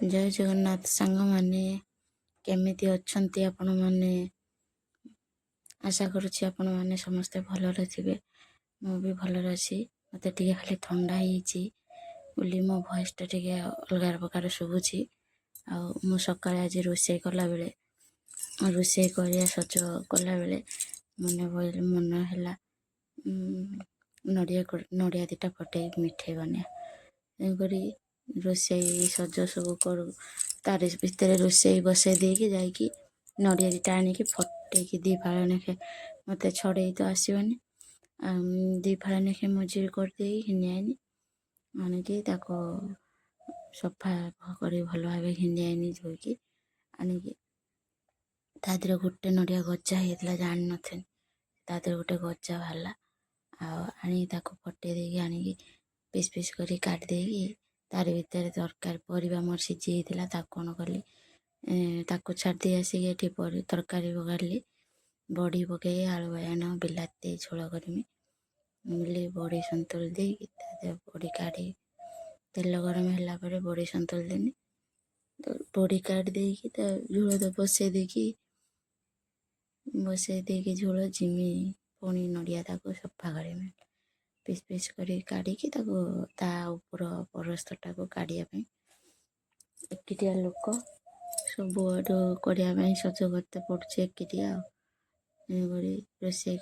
ଜୟ ଜଗନ୍ନାଥ ସାଙ୍ଗମାନେ, କେମିତି ଅଛନ୍ତି ଆପଣମାନେ? ଆଶା କରୁଛି ଆପଣମାନେ ସମସ୍ତେ ଭଲରେ ଥିବେ। ମୁଁ ବି ଭଲରେ ଅଛି। ମୋତେ ଟିକେ ଖାଲି ଥଣ୍ଡା ହେଇଯାଇଛି ବୋଲି ମୋ ଭଏସ୍ଟା ଟିକେ ଅଲଗା ପ୍ରକାର ଶୁଭୁଛି। ଆଉ ମୁଁ ସକାଳେ ଆଜି ରୋଷେଇ କଲାବେଳେ, ରୋଷେଇ କରିବା ସଜ କଲାବେଳେ ମନେ ମନ ହେଲା ନଡ଼ିଆ, ନଡ଼ିଆ ଦୁଇଟା ଫଟେଇ ମିଠେଇ ବନେଇବା। ତେଣୁକରି ରୋଷେଇ ସଜ ସବୁ କରୁ ତାରି ଭିତରେ ରୋଷେଇ ବସେଇ ଦେଇକି ଯାଇକି ନଡ଼ିଆ ଦୁଇଟା ଆଣିକି ଫଟେଇକି ଦୁଇ ଫାଳ ଲେଖେ, ମୋତେ ଛଡ଼େଇ ତ ଆସିବନି, ଆଉ ଦୁଇ ଫାଳ ଲେଖେ ମଝିରେ କରିଦେଇକି ଘିନି ଆଇନି। ଆଣିକି ତାକୁ ସଫା କରି ଭଲ ଭାବେ ଘିନି ଆଇନି, ଧୋଇକି ଆଣିକି। ତା ଦେହରେ ଗୋଟେ ନଡ଼ିଆ ଗଜା ହେଇଯାଇଥିଲା, ଜାଣିନଥିଲି। ତା ଦେହରେ ଗୋଟେ ଗଜା ବାହାରିଲା। ଆଉ ଆଣିକି ତାକୁ ଫଟେଇ ଦେଇକି ଆଣିକି ପିସ୍ ପିସ୍ କରି କାଟି ଦେଇକି ତାରି ଭିତରେ ତରକାରୀ ପରିବା ମୋର ସିଝି ଯାଇଥିଲା। ତାକୁ କ'ଣ କଲି, ତାକୁ ଛାଡ଼ି ଦେଇ ଆସିକି ଏଠି ତରକାରୀ ବଘାରିଲି। ବଡ଼ି ପକେଇ ଆଳୁ ବାଇଗଣ ବିଲାତି ଝୋଳ କରିମି ବୋଲି ବଡ଼ି ସନ୍ତୁଳି ଦେଇକି ତା ଦେହରେ ବଡ଼ି କାଢ଼ି, ତେଲ ଗରମ ହେଲା ପରେ ବଡ଼ି ସନ୍ତୁଳି ଦେନି। ବଡ଼ି କାଢ଼ି ଦେଇକି ତା ଝୋଳ ବସେଇ ଦେଇକି, ବସେଇ ଦେଇକି ଝୋଳ ଜିମି ପୁଣି ନଡ଼ିଆ ତାକୁ ସଫା କରିମି, ପିସ୍ ପିସ୍ କରି କାଢ଼ିକି ତାକୁ ତା ଉପର ପରସ୍ତଟାକୁ କାଢ଼ିବା ପାଇଁ। ଏକିଟିଆ ଲୋକ, ସବୁଆଡ଼ୁ କରିବା ପାଇଁ ସଜ କରତେ ପଡ଼ୁଛି ଏକିଟିଆ। ଆଉ ତେଣୁକରି ରୋଷେଇ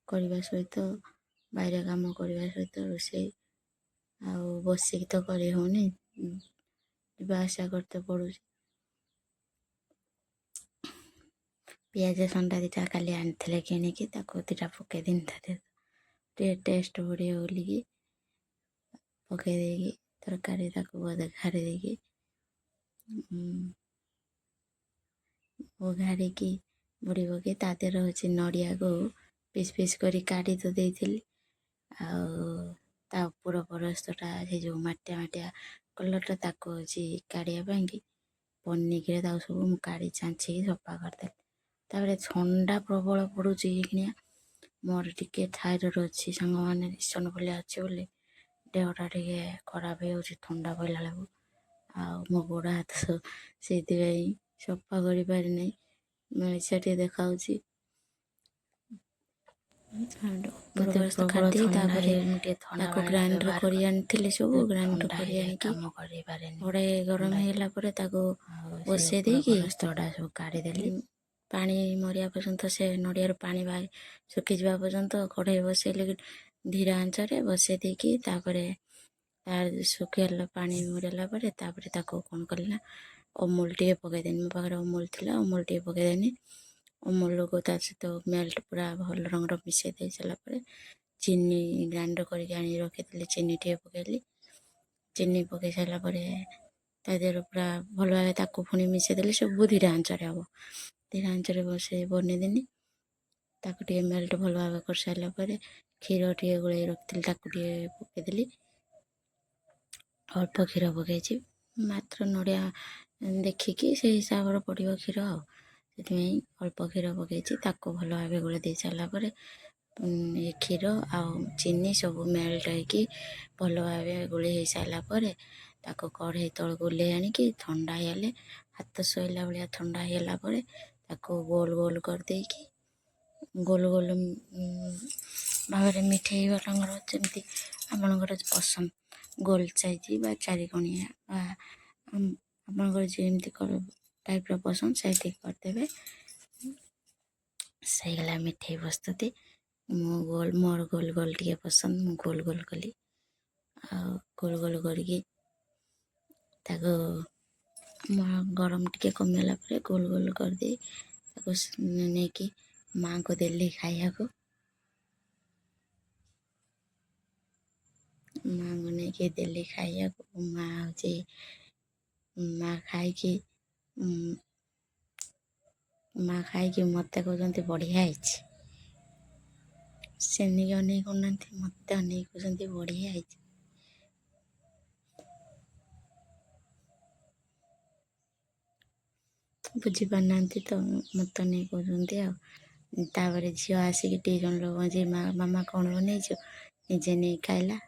କରିବା ସହିତ ବାଇରେ କାମ କରିବା ସହିତ ରୋଷେଇ, ଆଉ ବସିକି ତ କରି ହେଉନି, ଯିବା ଆସିବା କରତେ ପଡ଼ୁଛି। ପିଆଜ ସଣ୍ଡା ଦୁଇଟା କାଲି ଆଣିଥିଲେ କିଣିକି, ତାକୁ ଦୁଇଟା ପକେଇଦେନି ତା ଦେହରେ, ଟିକେ ଟେଷ୍ଟ ବଢ଼ିବ ବୋଲିକି। ପକେଇ ଦେଇକି ତରକାରୀ ତାକୁ ବଘାରି ଦେଇକି, ବଘାରିକି ବଡ଼ି ପକେଇ ତା ଦେହରେ ହେଉଛି ନଡ଼ିଆକୁ ପିସ୍ ପିସ୍ କରି କାଢ଼ି ତ ଦେଇଥିଲି। ଆଉ ତା ଉପର ପରସ୍ତଟା, ସେ ଯେଉଁ ମାଟିଆ ମାଟିଆ କଲର୍ଟା, ତାକୁ ହେଉଛି କାଢ଼ିବା ପାଇଁକି ପନିକିରେ ତାକୁ ସବୁ ମୁଁ କାଢ଼ି ଚାଞ୍ଚିକି ସଫା କରିଦେଲି। ତାପରେ ଥଣ୍ଡା ପ୍ରବଳ ପଡ଼ୁଛି ଏଇଖିଣିଆ। ମୋର ଟିକେ ଥାଇରଏଡ଼୍ ଅଛି ସାଙ୍ଗମାନେ, ଇସନଫୁଲିଆ ଅଛି ବୋଲି ଦେହଟା ଟିକେ ଖରାପ ହେଇଯାଉଛି ଥଣ୍ଡା ପଡ଼ିଲା ବେଳକୁ। ଆଉ ମୋ ଗୋଡ଼ ହାତ ସବୁ ସେଇଥିପାଇଁ ସଫା କରିପାରିନି, ମେଳିଚା ଟିକେ ଦେଖାଉଛି। ମୋତେ ଉପର ପ୍ରବଳ କାଢ଼ିଦେଇ ଥଣ୍ଡା ତାପରେ ହେଇ ମୁଁ ଟିକେ ଥଣ୍ଡା ତାକୁ ପାଣିର ଗ୍ରାଇଣ୍ଡର୍ ବ୍ୟବହାର କରି କରେ। ଆଣିଥିଲି ସବୁ ଗ୍ରାଇଣ୍ଡର୍ ଥଣ୍ଡା କରି ହେଇଯାଏ, ଆଣିକି କାମ କରିପାରେନି କଢ଼େଇ ଗରମ ଥଣ୍ଡା। ହେଇଗଲା ପରେ ତାକୁ ଆଉ ସେ ବସେଇ ଉପର ଦେଇକି ପରସ୍ତଟା ସବୁ କାଢ଼ିଦେଲି। ପାଣି ମରିବା ପର୍ଯ୍ୟନ୍ତ, ସେ ନଡ଼ିଆରୁ ପାଣି ବାହାରି ଶୁଖିଯିବା ପର୍ଯ୍ୟନ୍ତ କଢ଼େଇ ବସେଇଲି ଧୀର ଆଞ୍ଚରେ। ବସେଇ ଦେଇକି ତାପରେ ତାର ଶୁଖିଗଲା, ପାଣି ମରିଗଲା ପରେ ତାପରେ ତାକୁ କ'ଣ କଲି ନା ଅମୁଲ ଟିକେ ପକେଇଦେନି। ମୋ ପାଖରେ ଅମୁଲ ଥିଲା, ଅମୁଲ ଟିକେ ପକେଇଦେନି। ଅମୁଲକୁ ତା ସହିତ ମେଲ୍ଟ ପୁରା ଭଲ ରଙ୍ଗର ମିଶାଇ ଦେଇ ସାରିଲା ପରେ ଚିନି ଗ୍ରାଇଣ୍ଡର୍ କରିକି ଆଣିକି ରଖିଥିଲି, ଚିନି ଟିକେ ପକେଇଲି। ଚିନି ପକେଇ ସାରିଲା ପରେ ତା ଦେହରେ ପୁରା ଭଲ ଭାବେ ତାକୁ ପୁଣି ମିଶାଇ ଦେଲି। ସବୁ ଧୀର ଆଞ୍ଚରେ ହେବ, ଧୀର ଆଞ୍ଚରେ ବସେଇ ବନେଇଦେନି। ତାକୁ ଟିକେ ମେଲ୍ଟ ଭଲ ଭାବେ କରିସାରିଲା ପରେ କ୍ଷୀର ଟିକେ ଗୋଳେଇ ରଖିଥିଲି, ତାକୁ ଟିକେ ପକେଇଦେଲି। ଅଳ୍ପ କ୍ଷୀର ପକେଇଛି ମାତ୍ର, ନଡ଼ିଆ ଦେଖିକି ସେଇ ହିସାବରେ ପଡ଼ିବ କ୍ଷୀର, ଆଉ ସେଥିପାଇଁ ଅଳ୍ପ କ୍ଷୀର ପକେଇଛି। ତାକୁ ଭଲ ଭାବେ ଗୋଳେଇ ଦେଇ ସାରିଲା ପରେ ଏ କ୍ଷୀର ଆଉ ଚିନି ସବୁ ମେଲ୍ଟ ହେଇକି ଭଲ ଭାବେ ଗୋଳେଇ ହେଇସାରିଲା ପରେ ତାକୁ କଢ଼େଇ ତଳକୁ ଓହ୍ଲେଇ ଆଣିକି ଥଣ୍ଡା ହେଇଗଲେ, ହାତ ଶୋଇଲା ଭଳିଆ ଥଣ୍ଡା ହେଇଗଲା ପରେ ତାକୁ ଗୋଲ ଗୋଲ କରିଦେଇକି ଗୋଲ ଗୋଲ ଭାବରେ ମିଠେଇ ରଙ୍ଗର ଯେମିତି ଆପଣଙ୍କର ପସନ୍ଦ, ଗୋଲ ସାଇଜ୍ ବା ଚାରିକଣିଆ ବା ଆପଣଙ୍କର ଯେମିତି ଟାଇପ୍ର ପସନ୍ଦ ସେମିତି କରିଦେବେ। ହେଇଗଲା ମିଠେଇ ପ୍ରସ୍ତୁତି। ମୁଁ ଗୋଲ, ମୋର ଗୋଲ ଗୋଲ ଟିକେ ପସନ୍ଦ, ମୁଁ ଗୋଲ ଗୋଲ କଲି। ଆଉ ଗୋଲ ଗୋଲ କରିକି ତାକୁ ଗରମ ଟିକେ କମିଗଲା ପରେ ଗୋଲ ଗୋଲ କରିଦେଇ ତାକୁ ନେଇକି ମାଆଙ୍କୁ ଦେଲି ଖାଇବାକୁ। ମାଆଙ୍କୁ ନେଇକି ଦେଲି ଖାଇବାକୁ। ମା ହେଉଛି ମା ଖାଇକି, ମା ଖାଇକି ମୋତେ କହୁଛନ୍ତି ବଢ଼ିଆ ହେଇଛି। ସେନିକି ଅନେଇ କହୁନାହାନ୍ତି, ମୋତେ ଅନେଇ କହୁଛନ୍ତି ବଢ଼ିଆ ହେଇଛି। ବୁଝିପାରୁନାହାନ୍ତି ତ, ମୋତେ ଅନେଇ କହୁଛନ୍ତି। ଆଉ ତାପରେ ଝିଅ ଆସିକି ଟିଉସନ୍ରୁ କହୁଛି, ମା ମାମା କ'ଣ ବନେଇଛୁ? ନିଜେ ନେଇ ଖାଇଲା।